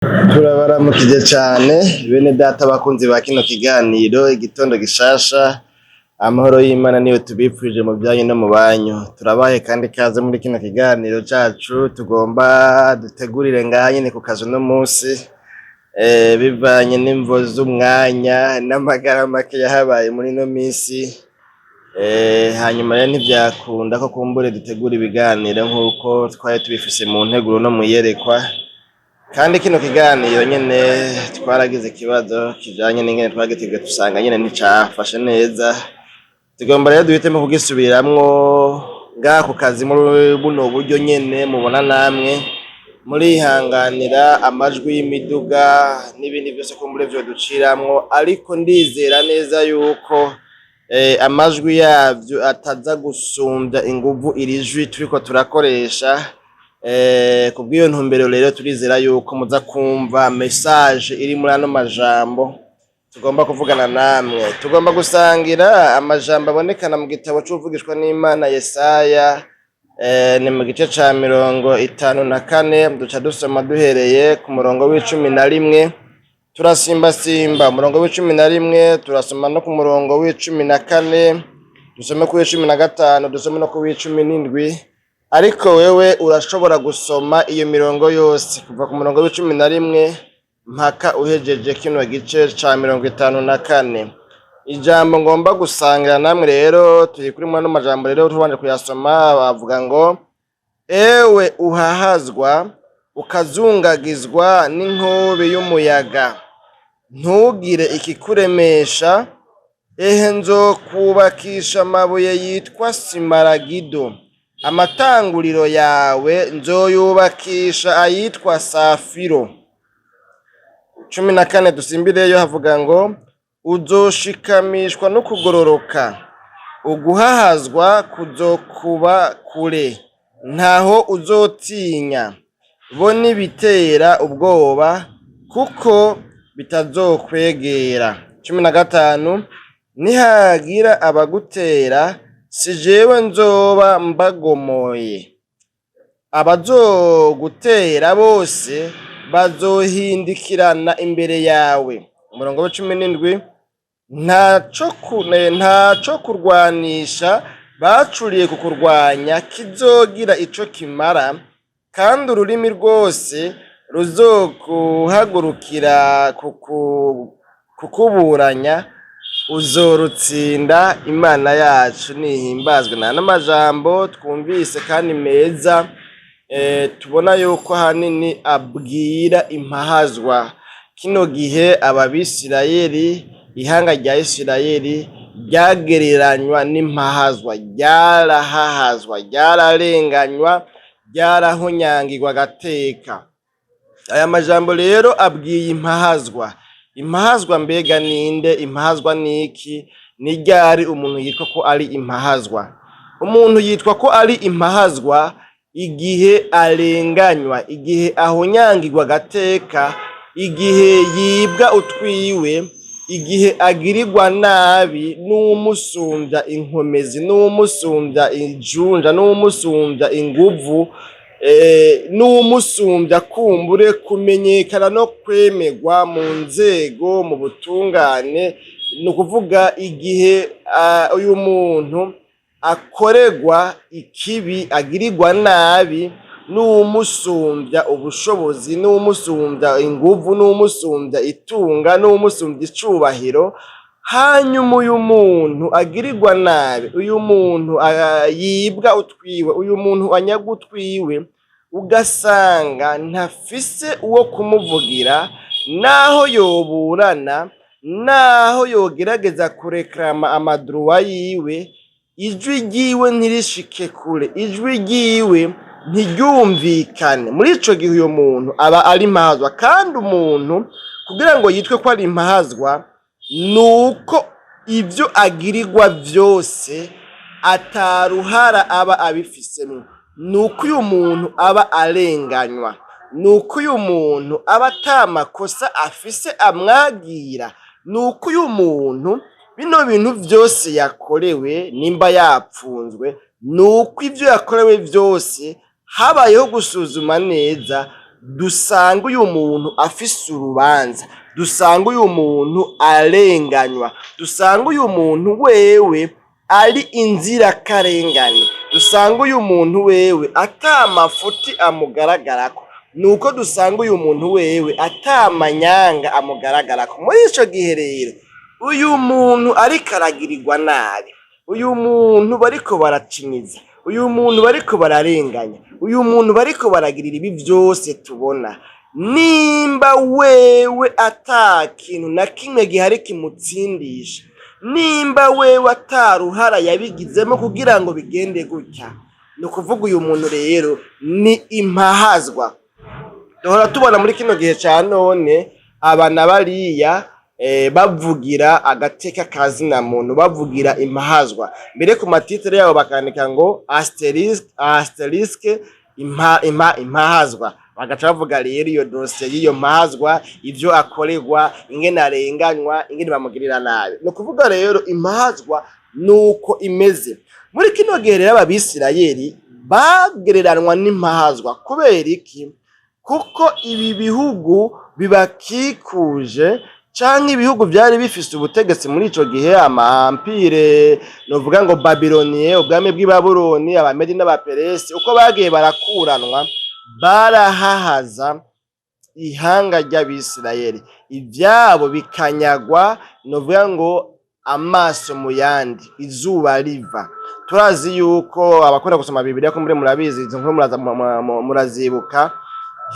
Turabaramukije cane bene data bakunzi ba kino kiganiro igitondo gishasha. Amahoro y'Imana niyo tubipfurije mu byanyu no mu banyu. Turabahe kandi ikaze muri kino kiganiro cacu tugomba dutegurire ngaha nyene ku kazi uno munsi, bivanye n'imvo z'umwanya n'amagara make yahabaye muri ino minsi. Hanyuma rero ntivyakunda ko kumbure dutegura ibiganiro nk'uko twari tubifise mu nteguro no muyerekwa. Kandi kino kiganiro nyene twaragize ikibazo kijanye n'ingene twagiteguye, dusanga nyene nticafashe neza. Tugomba rero duhitemo kugisubiramwo ngaha ku kazi muri buno buryo nyene mubona. Namwe murihanganira amajwi y'imiduga n'ibindi vyose kumbure vyoduciramwo, ariko ndizera neza yuko amajwi yavyo ataza gusumvya inguvu iri jwi turiko turakoresha. Kubw'iyo ntumbero rero turizera yuko muza kumva message iri muri ano majambo tugomba kuvugana namwe. Tugomba gusangira amajambo abonekana mu gitabo c'uvugishwa n'Imana Yesaya, ni mu gice ca 54. Duca dusoma duhereye ku murongo w'11, turasimbasimba umurongo w'11, turasoma no ku murongo w'14, dusome ku w'15, dusome no ku w'17. Ariko wewe urashobora gusoma iyo mirongo yose kuva ku murongo w'11 mpaka uhejeje kino gice ca 54. Ijambo ngomba gusangira namwe rero, turi kuri mwano majambo rero, tubanje kuyasoma, bavuga ngo: "Ewe uhahazwa ukazungagizwa n'inkubi y'umuyaga, ntugire ikikuremesha. Ehe, nzokubakisha amabuye yitwa simaragido, amatanguriro yawe nzoyubakisha ayitwa safiro." 14 dusimbireyo, havuga ngo: "Uzoshikamishwa no kugororoka, uguhahazwa kuzokuba kure, ntaho uzotinya bo n'ibitera ubwoba, kuko bitazokwegera." 15: "Nihagira abagutera, si jewe nzoba mbagomoye. Abazogutera bose bazohindikirana imbere yawe." Umurongo w'17: "Ntaco kurwanisha bacuriye kukurwanya kizogira ico kimara, kandi ururimi rwose ruzoguhagurukira kukuburanya uzorutsinda. Imana yacu nihimbazwe." Nta n'amajambo twumvise kandi meza, tubona yuko ahanini abwira impahazwa. Kino gihe ababisirayeli, ihanga rya Isirayeli ryagereranywa n'impahazwa, ryarahahazwa, ryararenganywa, ryarahonyangirwa agateka. Aya majambo rero abwiye impahazwa. Impahazwa mbega ninde? Impahazwa niki? Ni ryari umuntu yitwa ko ari impahazwa? Umuntu yitwa ko ari impahazwa igihe arenganywa, igihe ahonyangirwa agateka, igihe yibwa utwiwe, igihe agirirwa nabi n'uwumusumbya inkomezi, n'uwumusumbya ijunja, n'uwumusumbya inguvu, n'uwumusumbya kumbure kumenyekana no kwemerwa mu nzego, mu butungane. Ni ukuvuga igihe uyu muntu akorerwa ikibi, agirirwa nabi n'uwumusumbya ubushobozi, n'uwumusumbya inguvu, n'uwumusumbya itunga, n'uwumusumbya icubahiro. Hanyuma uyu muntu agirirwa nabi, uyu muntu yibwa utwiwe, uyu muntu anyagwa utwiwe, ugasanga ntafise uwo kumuvugira, naho yoburana, naho yogerageza kureklama ama droits yiwe, ijwi ryiwe ntirishike kure, ijwi ryiwe ntiryumvikane. Muri ico gihe uyo muntu aba ari impahazwa. Kandi umuntu kugira ngo yitwe ko ari impahazwa, nuko ivyo agirirwa vyose ataruhara aba abifisemwo, nuko uyu muntu aba arenganywa, nuko uyu muntu aba ata makosa afise amwagira, nuko uyu muntu bino bintu vyose yakorewe, nimba yapfunzwe, nuko ivyo yakorewe vyose habayeho gusuzuma neza. dusanga uyu muntu afise urubanza, dusanga uyu muntu arenganywa, dusanga uyu muntu wewe ari inzirakarengane, dusanga uyu muntu wewe ata mafuti amugaragarako, nuko dusanga uyu muntu wewe ata manyanga amugaragarako. Muri ico gihe rero uyu muntu ariko aragirirwa nabi, uyu muntu bariko baracinyiza, uyu muntu bariko bararenganya, uyu muntu bariko baragirira ibi vyose tubona, nimba wewe ata kintu na kimwe gihari kimutsindisha, nimba wewe ata ruhara yabigizemo kugira ngo bigende gutya, ni ukuvuga uyu muntu rero ni impahazwa. Duhora tubona muri kino gihe ca none aba na bariya bavugira agateka ka zina muntu, bavugira impahazwa, mbere ku ma titre yabo bakandika ngo asterisk asterisk impa impa impahazwa, bagaca bavuga rero iyo dosiye y'iyo mpahazwa, ivyo akorerwa, ingene arenganywa, ingene bamugirira nabi. Ni ukuvuga rero impahazwa nuko imeze. Muri kino gihe rero abisirayeli bagereranwa n'impahazwa. Kubera iki? Kuko ibi bihugu bibakikuje canke ibihugu vyari bifise ubutegetsi muri ico gihe, ama empire novuga ngo Babiloniye, ubwami bw'i Babuloni, Abamedi n'Abaperesi, uko bagiye barakuranwa barahahaza ihanga ry'Abisirayeli, ivyabo bikanyagwa, novuga ngo amaso mu yandi, izuba riva. Turazi yuko abakunda gusoma Bibiliya ko muri murabizi izo nkuru, murazibuka.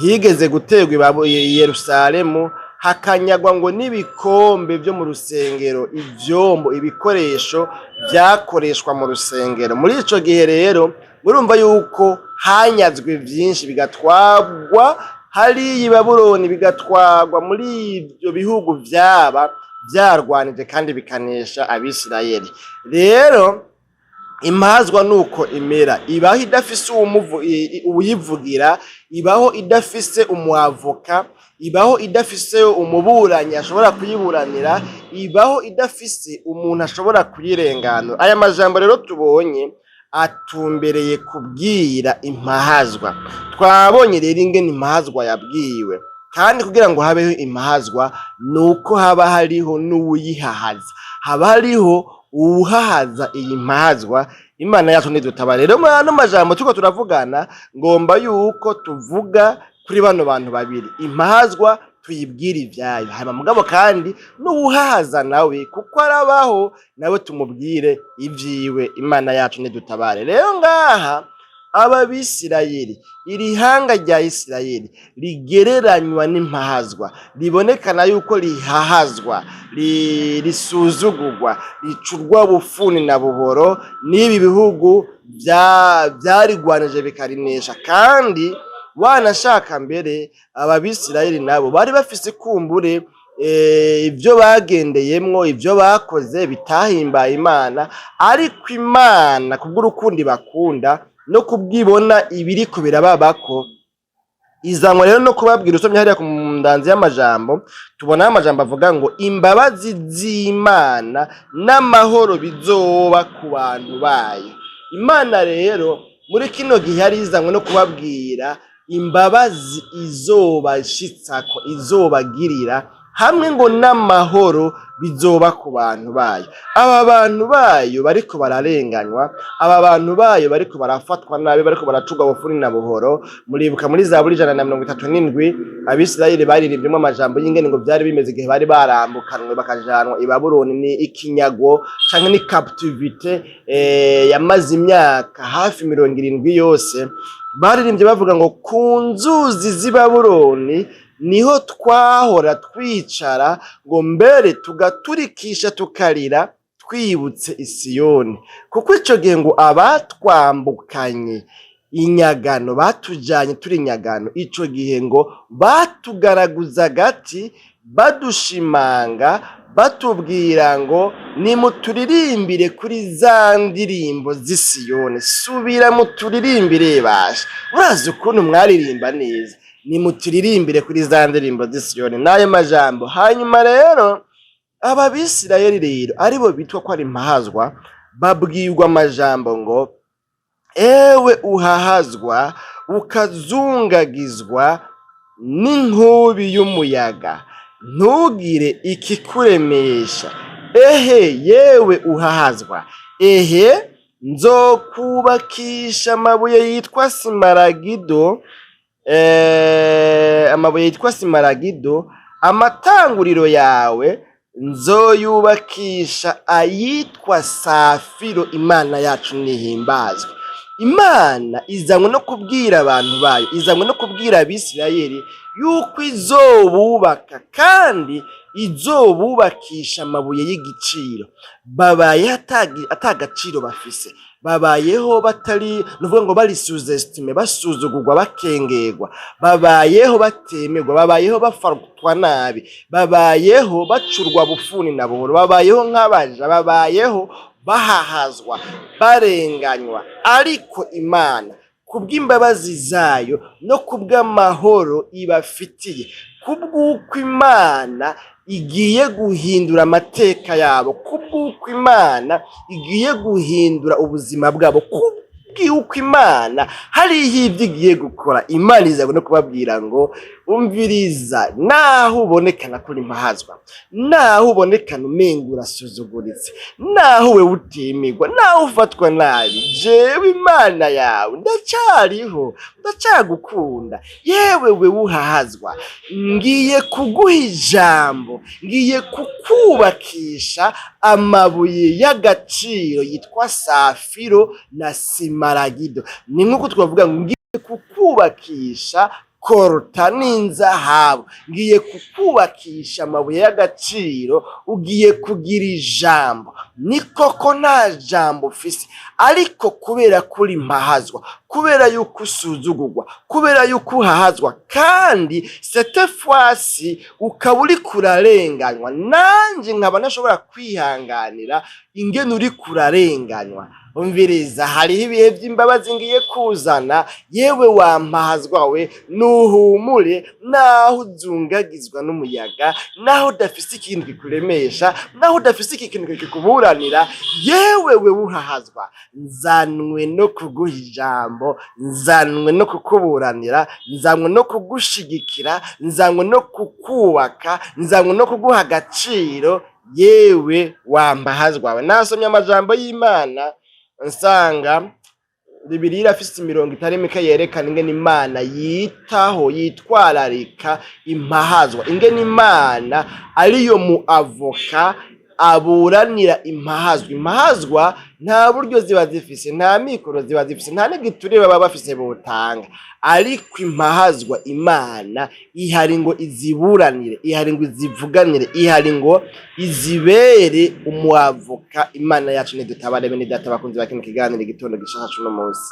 Higeze guterwa i Yerusalemu, hakanyagwa ngo n'ibikombe vyo mu rusengero, ivyombo, ibikoresho vyakoreshwa mu rusengero. Muri ico gihe rero murumva yuko hanyazwe vyinshi, bigatwagwa hariya i Babuloni, bigatwagwa muri ivyo bihugu vyaba vyarwanije kandi bikanesha Abisirayeli. Rero impazwa nuko imera, ibaho idafise uwuyivugira, ibaho idafise umwavoka, ibaho idafise umuburanyi ashobora kuyiburanira, ibaho idafise umuntu ashobora kuyirenganura. Aya majambo rero tubonye atumbereye kubwira impahazwa. Twabonye rero ingene impahazwa yabwiwe, kandi kugira ngo habeho impahazwa nuko haba hariho n'uwuyihahaza, haba hariho uwuhahaza iyi mpahazwa. Imana yacu ntidutabare. Rero muri ano majambo turiko turavugana, ngomba yuko tuvuga kuri bano bantu babiri, impahazwa tuyibwire ivyayo, hanyuma mugabo kandi n'uwuhahaza nawe kuko arabaho, nawe tumubwire ivyiwe. Imana yacu ntidutabare. Rero ngaha aba Bisirayeli, iri hanga rya Isirayeli rigereranywa n'impahazwa, ribonekana yuko rihahazwa, risuzugurwa, ricurwa bufuni na buhoro n'ibi bihugu vyarigwanije bikarinesha. Kandi wanashaka mbere aba Bisirayeli nabo bari bafise kumbure ivyo bagendeyemwo, ivyo bakoze bitahimbaye Imana, ariko Imana kubw'urukundo bakunda no kubwibona ibiriko birababako, izanwa rero no kubabwira. Usomye hariya ku ndanzi y'amajambo, tubonaho amajambo avuga ngo imbabazi z'Imana n'amahoro bizoba ku bantu bayo. Imana rero muri kino gihe yari izanywe no kubabwira imbabazi izobashitsako, izobagirira, hamwe ngo n'amahoro bizoba ku bantu bayo. Aba bantu bayo bariko bararenganywa, aba bantu bayo bariko barafatwa nabi, bariko baracurwa bufuni na buhoro. Muribuka muri Zaburi 137, Abisirayeli baririmvyemwo amajambo y'ingene ngo vyari bimeze igihe bari barambukanwe bakajanwa i Babuloni, ni ikinyago canke ni captivité yamaze imyaka hafi 70 yose. Baririmbye bavuga ngo ku nzuzi z'i Babuloni niho twahora twicara, ngo mbere tugaturikisha tukarira twibutse Isiyoni, kuko ico gihe ngo abatwambukanye inyagano, batujanye turi inyagano, ico gihe ngo batugaraguza agati, badushimanga, batubwira ngo nimuturirimbire kuri za ndirimbo z'Isiyoni, subira muturirimbire, basha urazi ukuntu mwaririmba neza, nimuturirimbire kuri za ndirimbo z'Isiyoni. N'ayo majambo. Hanyuma rero aba Bisirayeli rero aribo bitwa ko ari impahazwa, babwirwa amajambo ngo ewe uhahazwa ukazungagizwa, n'inkubi y'umuyaga, ntugire ikikuremesha. Ehe yewe uhahazwa, ehe nzokubakisha amabuye yitwa simaragido, amabuye yitwa simaragido, amatanguriro yawe nzoyubakisha ayitwa safiro. Imana yacu nihimbazwe. Imana izanywe no kubwira abantu bayo, izanywe no kubwira Abisirayeli yuko izobubaka kandi izobubakisha amabuye y'igiciro. Babayeho atagaciro bafise, babayeho batari nuvuga ngo bari sous-estimé, basuzugurwa, bakengerwa, babayeho batemerwa, babayeho bafatwa nabi, babayeho bacurwa bufuni na buhoro, babayeho nk'abaja, babayeho bahahazwa, barenganywa. Ariko Imana kubw'imbabazi zayo no kubw'amahoro ibafitiye, kubw'uko Imana igiye guhindura amateka yabo, kubw'uko Imana igiye guhindura ubuzima bwabo, kubw'uko Imana hariho ibyo igiye gukora, Imana iza no kubabwira ngo umviriza, naho ubonekana kuri mpahazwa, naho ubonekana umenga urasuzuguritse, naho wewe utimirwa, naho ufatwa nabi, jewe Imana yawe ndacyariho, ndacyagukunda. Yewe wewe uhahazwa, ngiye kuguha ijambo, ngiye kukubakisha amabuye y'agaciro yitwa safiro na simaragido. Ni nk'uko twavuga ngo ngiye kukubakisha coltan n'inzahabu, ngiye kukubakisha amabuye y'agaciro, ugiye kugira ijambo. Ni koko nta jambo ufise, ariko kubera ko uri mpahazwa, kubera yuko usuzugurwa, kubera yuko uhahazwa, kandi cette fois-ci ukaba uriko urarenganywa, nanje nkaba ntashobora kwihanganira ingene uriko urarenganywa. Umviriza, hariho ibihe vy'imbabazi ngiye kuzana. Yewe wampahazwa we, nuhumure, naho uzungagizwa n'umuyaga, naho udafise ikintu kikuremesha, naho udafise iki kintu kikuburanira, yewe wewe uhahazwa, nzanwe no kuguha ijambo, nzanwe no kukuburanira, nzanwe no kugushigikira, nzanwe no kukubaka, nzanwe no kuguha agaciro. Yewe wampahazwa we, nasomye amajambo y'Imana nsanga Bibiliya irafise imirongo itari mike yerekana ingene Imana yitaho, yitwararika impahazwa, ingene Imana ariyo mu avocat aburanira impahazwa. Impahazwa nta buryo ziba zifise, nta mikoro ziba zifise, nta n'igiturire baba bafise botanga, ariko impahazwa Imana ihari ngo iziburanire, ihari ngo izivuganire, ihari ngo izibere umuavocat. Imana yacu nidutabare. Bene data bakunzi ba kino kiganiro Igitondo Gishasha c'uno munsi,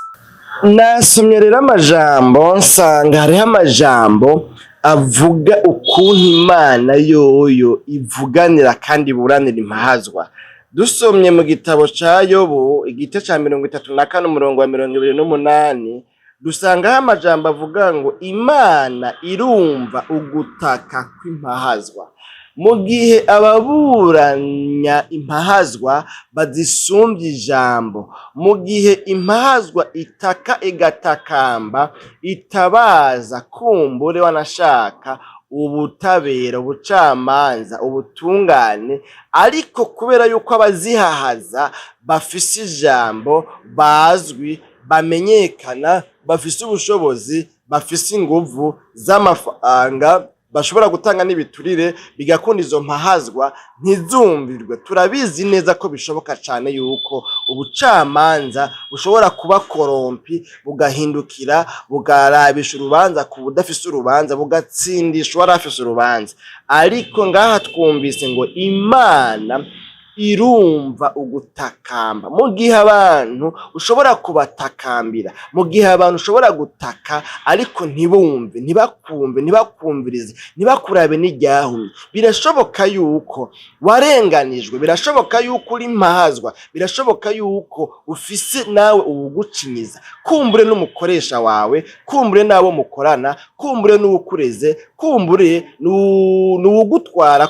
nasomye rero amajambo nsanga hariho amajambo avuga ukuntu Imana yoyo ivuganira kandi iburanira impahazwa. Dusomye mu gitabo ca Yobu, igice ca 34, umurongo wa 28, dusangaho amajambo avuga ngo Imana irumva ugutaka kw'impahazwa mu gihe ababuranya impahazwa bazisumbya ijambo, mu gihe impahazwa itaka igatakamba itabaza, kumbure wanashaka ubutabera, ubucamanza, ubutungane, ariko kubera yuko abazihahaza bafise ijambo, bazwi, bamenyekana, bafise ubushobozi, bafise inguvu z'amafaranga, bashobora gutanga n'ibiturire, bigakunda izo mpahazwa ntizumvirwe. Turabizi neza ko bishoboka cane yuko ubucamanza bushobora kuba corrompu, bugahindukira bukarabisha urubanza ku budafise urubanza, bugatsindisha uwari afise urubanza. Ariko ngaha twumvise ngo Imana irumva ugutakamba mu gihe abantu ushobora kubatakambira, mu gihe abantu ushobora gutaka ariko ntibumve, ntibakumve, ntibakumvirize, ntibakurabe n'iryahumye. Birashoboka yuko warenganijwe, birashoboka yuko uri mpahazwa, birashoboka yuko ufise nawe uwugucinyiza, kumbure n'umukoresha wawe, kumbure n'abo mukorana, kumbure n'uwukureze, kumbure n'uwugutwara,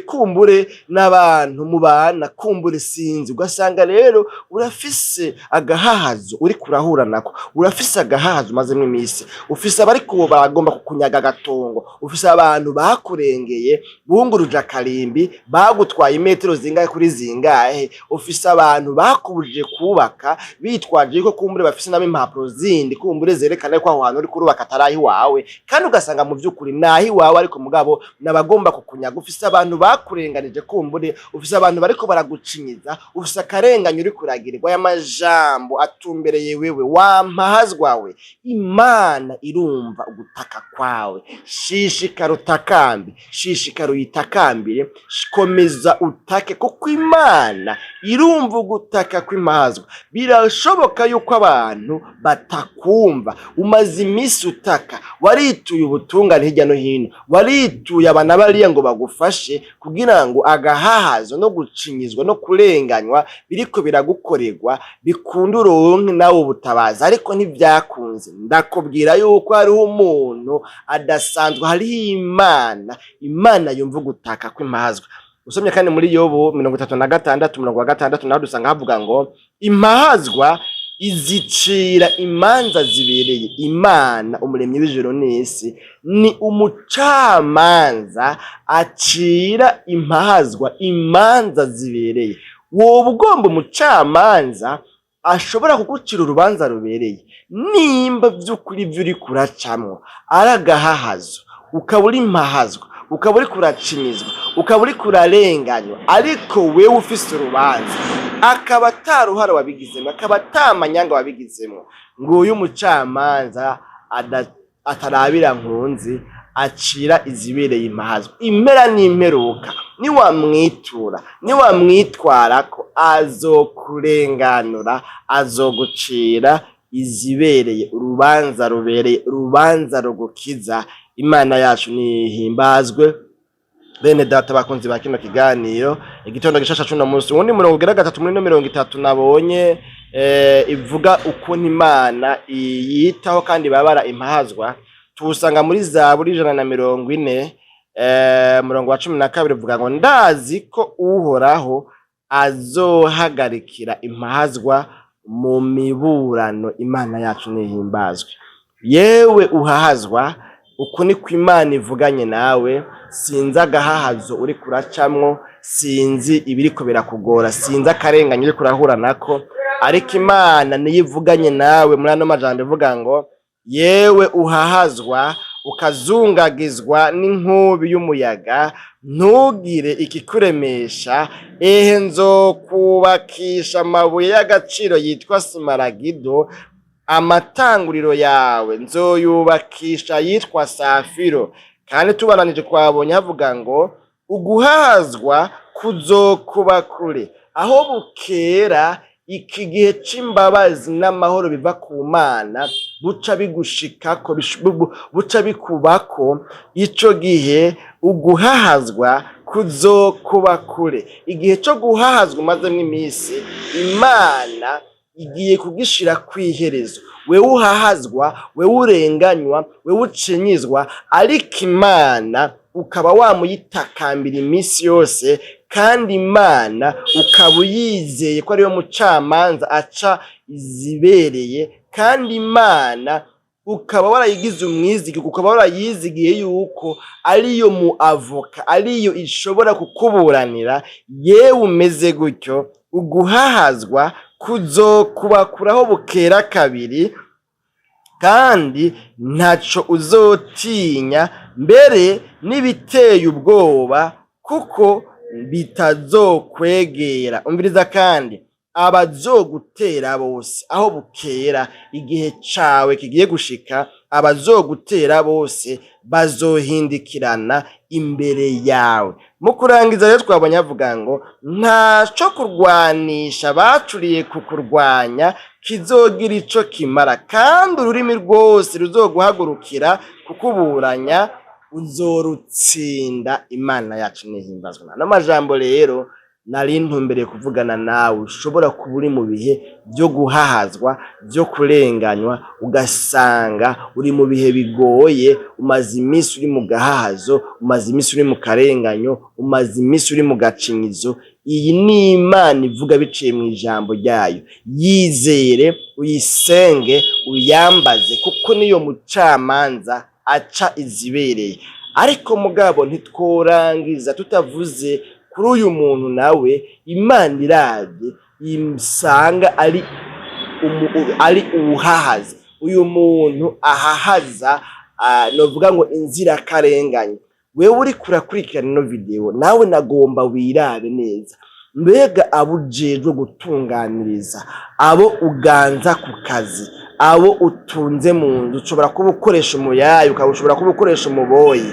kumbure n'abantu mubana. mubana kumbura isinzi. Ugasanga rero urafise agahahazo uriko urahura nako, urafise agahahazo umazemwo imisi, ufise abariko bagomba kukunyaga agatongo, ufise abantu bakurengeye bunguruje akarimbi, bagutwaye imetero zingahe kuri zingahe, ufise abantu bakubujije kubaka bitwaje yuko kumbure bafise nabo impapuro zindi kumbure zerekana ko aho hantu uriko urubaka atari ahiwawe, kandi ugasanga mu vy'ukuri ni ahiwawe, ariko mugabo n'abagomba kukunyaga. Ufise abantu bakurenganije kumbure, ufise abantu bariko baragucinyiza, ufise akarenganyo uriko uragirirwa. Aya majambo atumbereye wewe wampahazwawe, Imana irumva ugutaka kwawe. Shishikara utakambe, shishikara uyitakambire, komeza utake, kuko Imana irumva ugutaka kw'impahazwa. Birashoboka yuko abantu batakumva. Umaze imisi utaka, warituye ubutungane hirya no hino, warituye abana bariya ngo bagufashe kugira ngo agahahazo no gucinyizwa no kurenganywa biriko biragukorerwa bikunde uronke nawe ubutabazi, ariko ntivyakunze. Ndakubwira yuko hariho umuntu adasanzwe, hariho Imana, Imana yumva ugutaka kw'impahazwa. Usomye kandi muri Yobu 36 umurongo wa 6, naho dusanga havuga ngo impahazwa izicira imanza zibereye. Imana umuremyi w'ijuru n'isi ni umucamanza acira impahazwa imanza zibereye. Woba ugomba umucamanza ashobora kugucira urubanza rubereye, nimba vy'ukuri ivyo uriko uracamwo ari agahahazo, ukaba uri impahazwa, ukaba uriko uracinyizwa, ukaba uriko urarenganywa, ariko wewe ufise urubanza, akaba ata ruhara wabigizemwo, akaba ata manyanga wabigizemwo, nguyu umucamanza atarabira nkunzi, acira izibereye impahazwa. Impera n'imperuka, niwamwitura, niwamwitwarako, azokurenganura, azogucira izibereye, urubanza rubereye, urubanza rugukiza. Imana yacu nihimbazwe. Bene data bakunzi ba kino kiganiro Igitondo Gishasha cuno munsi, uwundi murongo ugira gatatu muri no 30 nabonye ivuga ukuntu Imana yitaho kandi ibabara impahazwa, tuwusanga muri Zaburi 140 murongo wa 12, uvuga ngo ndazi ko Uhoraho azohagarikira impahazwa mu miburano. Imana yacu nihimbazwe. Yewe uhahazwa, uku niko Imana ivuganye nawe. Sinzi agahahazo uriko uracamwo, sinzi ibiriko birakugora, sinzi akarenganyo uriko urahura nako, ariko Imana niyo ivuganye nawe muri ano majambo ivuga ngo yewe uhahazwa ukazungagizwa n'inkubi y'umuyaga, ntugire ikikuremesha. Ehe, nzokubakisha amabuye y'agaciro yitwa simaragido, amatanguriro yawe nzoyubakisha yitwa safiro. Kandi tubananije twabonye havuga ngo uguhazwa kuzokuba kure. Aho bukera, iki gihe c'imbabazi n'amahoro biva ku Mana buca bigushikako, buca bikubako. Ico gihe uguhahazwa kuzokuba kure. Igihe co guhahazwa umazemwo imisi, Imana igiye kugishira kw'iherezo. Wewe uhahazwa, wewe urenganywa, wewe ucinyizwa, ariko Imana ukaba wamuyitakambira imisi yose, kandi Imana ukaba uyizeye ko ariyo mucamanza aca izibereye, kandi Imana ukaba warayigize umwizigirwa, ukaba warayizigiye yuko ariyo mu avoka, ariyo ishobora kukuburanira. Yewe umeze gutyo, uguhahazwa kuzokubakuraho bukera kabiri, kandi ntaco uzotinya, mbere n'ibiteye ubwoba, kuko bitazokwegera. Umviriza kandi, abazogutera bose, aho bukera, igihe cawe kigiye gushika, abazogutera bose bazohindikirana imbere yawe. Mu kurangiza rero twabonye avuga ngo ntaco kurwanisha bacuriye kukurwanya kizogira ico kimara, kandi ururimi rwose ruzoguhagurukira kukuburanya uzorutsinda. Imana yacu nihimbazwe. N'amajambo rero. Nari ntumbereye kuvugana nawe, ushobora kuba uri mu bihe vyo guhahazwa, vyo kurenganywa, ugasanga uri mu bihe bigoye, umaze iminsi uri mu gahahazo, umaze iminsi uri mu karenganyo, umaze iminsi uri mu gacinyizo. Iyi ni Imana ivuga biciye mu ijambo ryayo. Yizere, uyisenge, uyambaze, kuko niyo mucamanza aca izibereye. Ariko mugabo ntitworangiza tutavuze kuri uyu muntu nawe Imana iravye isanga ari uwuhahaza. Uyu muntu ahahaza, novuga ngo inzirakarengane. Wewe uriko urakurikirana ino video, nawe nagomba wirabe neza. Mbega abo ujejwe gutunganiriza, abo uganza ku kazi, abo utunze mu nzu, ushobora kuba ukoresha umuyayi, ukaba ushobora kuba ukoresha umuboyi.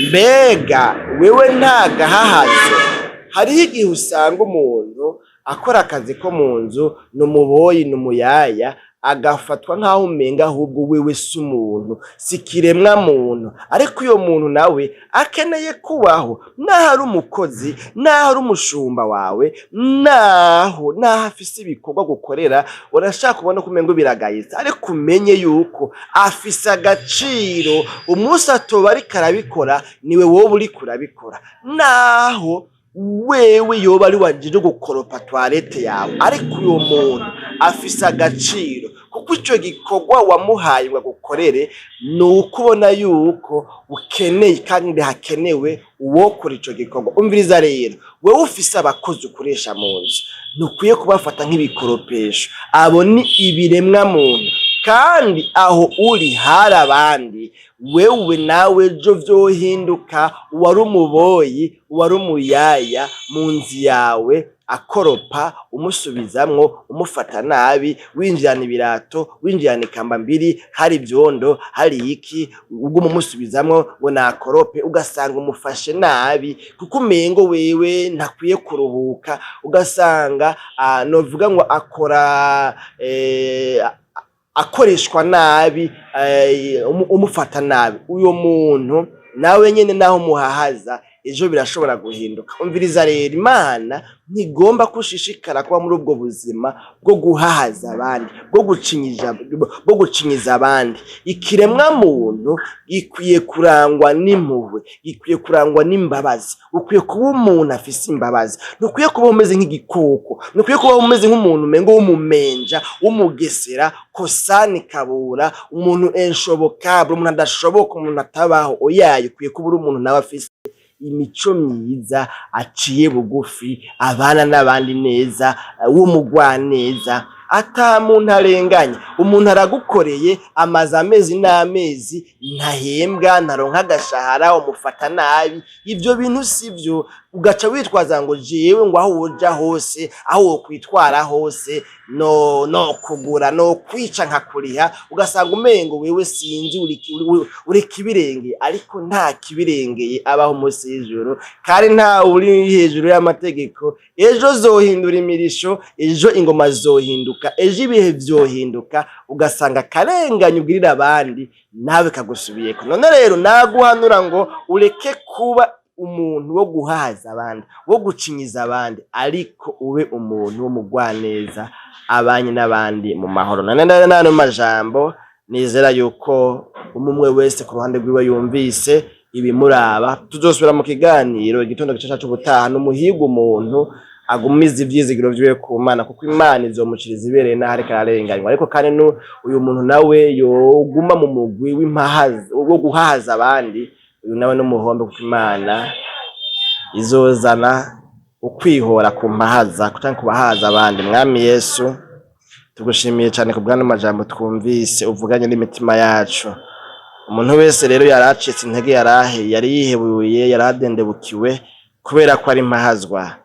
Mbega wewe nta gahahazo? Hariho igihe usanga umuntu akora akazi ko mu nzu, ni umuboyi, ni umuyaya, agafatwa nk'aho umenga ahubwo wewe si umuntu, si ikiremwa muntu. Ariko uyo muntu nawe akeneye kubaho, naho ari umukozi, naho ari umushumba wawe, naho afise ibikorwa gukorera, urashaka kubona ko umengo biragayitse, ariko umenye yuko afise agaciro. Umunsi atoba ariko arabikora, niwe wowe uriko urabikora. Naho wewe yoba ari wajejwe gukoropa toilette yawe, ariko uyo muntu afise agaciro, kuko ico gikorwa wamuhaye ngo agukorere, ni uko ubona yuko ukeneye kandi hakenewe uwokora ico gikorwa. Umviriza rero, wewe ufise abakozi ukoresha mu nzu, ntukwiye kubafata nk'ibikoropesho. Abo ni ibiremwa muntu, kandi aho uri hari abandi. Wewe nawe ejo vyohinduka, uwari umuboyi, uwari umuyaya mu nzu yawe akoropa, umusubizamwo, umufata nabi, winjirana ibirato, winjirana ikambambiri, hari ivyondo, hari iki, uguma umusubizamwo ngo nakorope, ugasanga umufashe nabi kuko umengo wewe ntakwiye kuruhuka, ugasanga novuga ngo akora akoreshwa nabi, umufata nabi. Uyo muntu nawe nyene naho umuhahaza, ejo birashobora guhinduka. Umviriza rero, Imana ntigomba ko ushishikara kuba muri ubwo buzima bwo guhahaza abandi, bwo gucinyiza abandi. Ikiremwa muntu gikwiye kurangwa n'impuhwe, gikwiye kurangwa n'imbabazi. Ukwiye kuba umuntu afise imbabazi, ntukwiye kuba umeze nk'igikoko, ntukwiye kuba umeze nk'umuntu umengo w'umumenja, w'umugesera, kosani kabura, umuntu inshobokable, umuntu adashoboka, umuntu atabaho. Oyaye, ukwiye kuba uri umuntu nawe afise imico myiza, aciye bugufi, abana n'abandi neza, w'umugwaneza, ata muntu arenganya. Umuntu aragukoreye, amaze amezi n'amezi ntahembwa, ntaronka agashahara, umufata nabi. Ivyo bintu sivyo. Ugaca witwaza ngo jewe ngo aho woja hose, aho wokwitwara hose, no kugura no kwica nkakuriha, ugasanga umengo wewe sinzi uri kibirengeye. Ariko nta kibirengeye abaho munsi y'ijuru, kandi nta uri hejuru y'amategeko. Ejo zohindura imirisho, ejo ingoma zohinduka, ejo ibihe vyohinduka, ugasanga akarengane ugirira abandi nawe kagusubiyeko. None rero naguhanura ngo ureke kuba umuntu wo guhaza abandi, wo gucinyiza abandi, ariko ube umuntu w'umugwaneza, abanye n'abandi mu mahoro. None nano majambo, nizera yuko umwe wese ku ruhande rwiwe yumvise ibimuraba. Tuzosubira mu kiganiro igitondo gice c'ubutaha. N'umuhigo umuntu agumiza ivyizigiro vyiwe ku Mana, kuko Imana izomuciriza ibereye n'aho ariko ararenganywa. Ariko kandi uyu muntu nawe yoguma mu mugwi w'impahaza wo guhahaza abandi, uyu nawe n'umuhombe, kuko Imana izozana ukwihora ku mpahaza canke ku bahaza abandi. Mwami Yesu, tugushimiye cane ku bw'ano majambo twumvise uvuganye n'imitima yacu. Umuntu wese rero yaracitse intege, yarahe, yari yihebuye, yaradendebukiwe kubera ko ari impahazwa,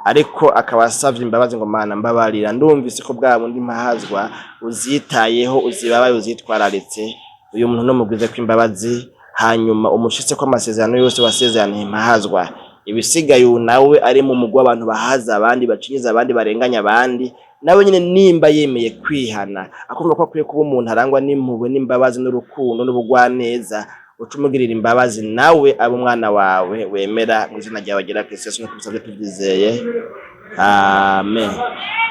ariko akaba asavye imbabazi ngo Mana mbabarira, ndumvise ko bwa bundi impahazwa uzitayeho, uzibabaye, uzitwararitse. Uyu muntu numugwize ko imbabazi, hanyuma umushitse ko amasezerano yose wasezeraniye impahazwa. Ibisigaye, uyu nawe ari mu mugwi w'abantu bahaza abandi, bacinyiza abandi, barenganya abandi, nawe nyene nimba yemeye kwihana, akumva ko akwiye kuba umuntu arangwa n'impuhwe n'imbabazi n'urukundo n'ubugwaneza, uca umugirira imbabazi, nawe abe umwana wawe wemera. Mu izina ryawe ryera Kristo Yesu, nuko tubisavye tuvyizeye. Amen.